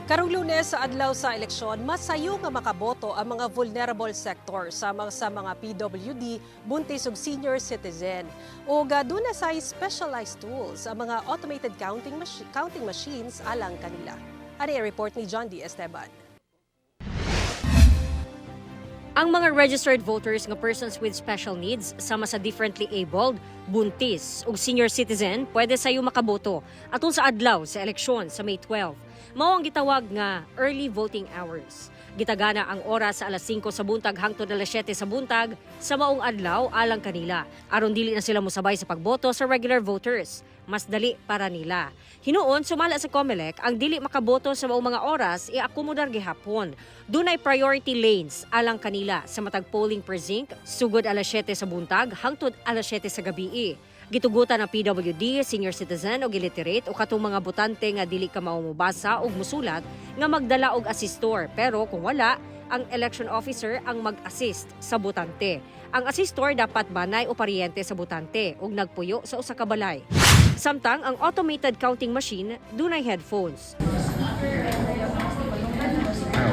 Karong Lunes sa adlaw sa eleksyon, masayo nga makaboto ang mga vulnerable sector sama sa mga PWD, buntis ug senior citizen. Ug duna sa specialized tools ang mga automated counting machines alang kanila. Ani ang report ni John D. Esteban. Ang mga registered voters nga persons with special needs sama sa differently abled, buntis ug senior citizen pwede sayo makaboto atol sa adlaw sa eleksyon sa May 12. Mao ang gitawag nga early voting hours. Gitagana ang oras sa alas 5 sa buntag hangtod alas 7 sa buntag sa maong adlaw alang kanila aron dili na sila mosabay sa pagboto sa regular voters. Mas dali para nila. Hinuon, sumala sa COMELEC, ang dili makaboto sa maong mga oras iakomodar gihapon. Dunay priority lanes alang kanila sa matag polling precinct sugod alas 7 sa buntag hangtod alas 7 sa gabi. Gitugutan ang PWD, senior citizen o illiterate o katong mga botante nga dili ka mobasa og musulat nga magdala og asistor, pero kung wala, ang election officer ang mag-assist sa botante. Ang asistor dapat banay o paryente sa botante ug nagpuyo sa usa ka balay. Samtang ang automated counting machine dunay headphones. Ah,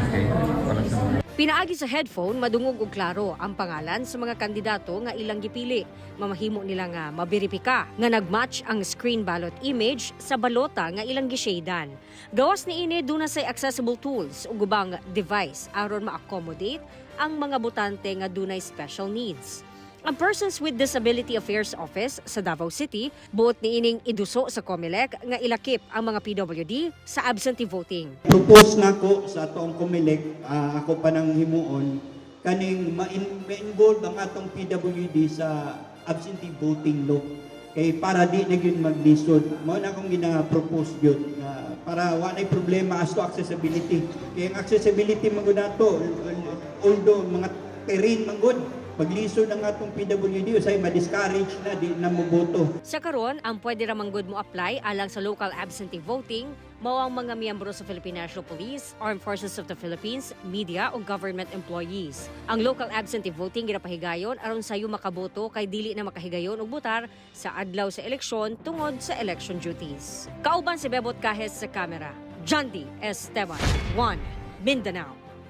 okay. Para sa mga Pinaagi sa headphone, madungog og klaro ang pangalan sa mga kandidato nga ilang gipili. Mamahimo nila nga maberipika nga nagmatch ang screen ballot image sa balota nga ilang gishadan. Gawas niini, duna say accessible tools ug ubang device aron ma-accommodate ang mga botante nga dunay special needs. Ang Persons with Disability Affairs Office sa Davao City buot niining iduso sa COMELEC nga ilakip ang mga PWD sa absentee voting. Propose nako sa atong COMELEC, ako pa nang himuon kaning ma-involve ang atong PWD sa absentee voting law kay para di na gyud maglisod. Mao na akong gina-propose gyud nga para wa nay problema as to accessibility, kay ang accessibility man gud nato, although mga terrain man gud, paglisod ang atong PWD, usay ma-discourage na, di na moboto. Sa karon, ang pwede ra manggod mo apply alang sa local absentee voting mao ang mga miyembro sa Philippine National Police, Armed Forces of the Philippines, media o government employees. Ang local absentee voting ginapahigayon aron sayo makaboto kay dili na makahigayon og botar sa adlaw sa eleksyon tungod sa election duties. Kauban si Bebot Cajes sa kamera. John D. Esteban, 1 Mindanao.